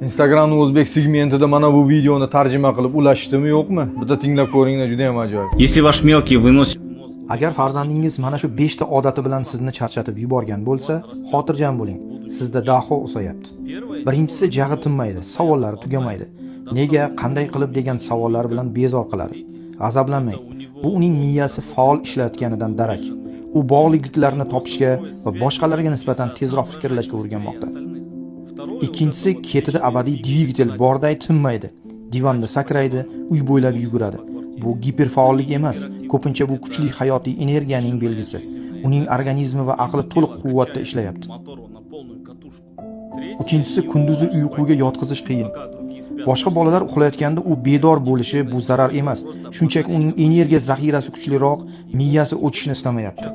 Instagramni o'zbek segmentida mana bu videoni tarjima qilib ulashdimi, yo'qmi? Bitta tinglab ko'ringlar, juda ham ajoyib. Если ваш мелкий выносит мозг Agar farzandingiz mana shu 5 ta odati bilan sizni charchatib yuborgan bo'lsa, xotirjam bo'ling. Sizda daho uzayapti. Birinchisi, jag'i tinmaydi, savollari tugamaydi. Nega, qanday qilib degan savollar bilan bezor qiladi. G'azablanmang. Bu uning miyasi faol ishlayotganidan darak. U bog'liqliklarni topishga va boshqalarga nisbatan tezroq fikrlashga o'rganmoqda. Ikkinchisi, ketida abadiy dvigatel borday tinmaydi. Divanda sakraydi, uy bo'ylab yuguradi. Bu giperfaollik emas, ko'pincha bu kuchli hayotiy energiyaning belgisi. Uning organizmi va aqli to'liq quvvatda ishlayapti. Мотору на полную катушку. Uchinchisi, kunduzi uyquga yotqizish qiyin. Boshqa bolalar uxlayotganda u bedor bo'lishi bu zarar emas. Shunchaki uning energiya zaxirasi kuchliroq, miyasi o'chishni istamayapti.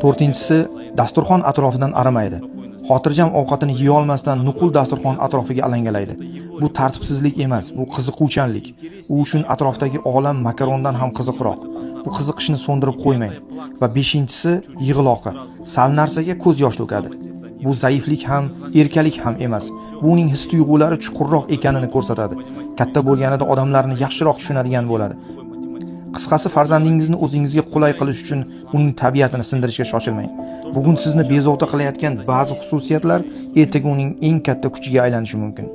To'rtinchisi, dasturxon atrofidan arimaydi. Xotirjam ovqatini yeyolmasdan nuqul dasturxon atrofiga alangalaydi. Bu tartibsizlik emas, bu qiziquvchanlik. U uchun atrofdagi olam makarondan ham qiziqroq. Bu qiziqishni so'ndirib qo'ymang. Va beshinchisi, yig'loqi. Sal narsaga ko'z yosh to'kadi. Bu zaiflik ham, erkalik ham emas. Bu uning his tuyg'ulari chuqurroq ekanini ko'rsatadi. Katta bo'lganida odamlarni yaxshiroq tushunadigan bo'ladi. Qisqasi, farzandingizni o'zingizga qulay qilish uchun uning tabiatini sindirishga shoshilmang. Bugun sizni bezovta qilayotgan ba'zi xususiyatlar ertaga uning eng katta kuchiga aylanishi mumkin.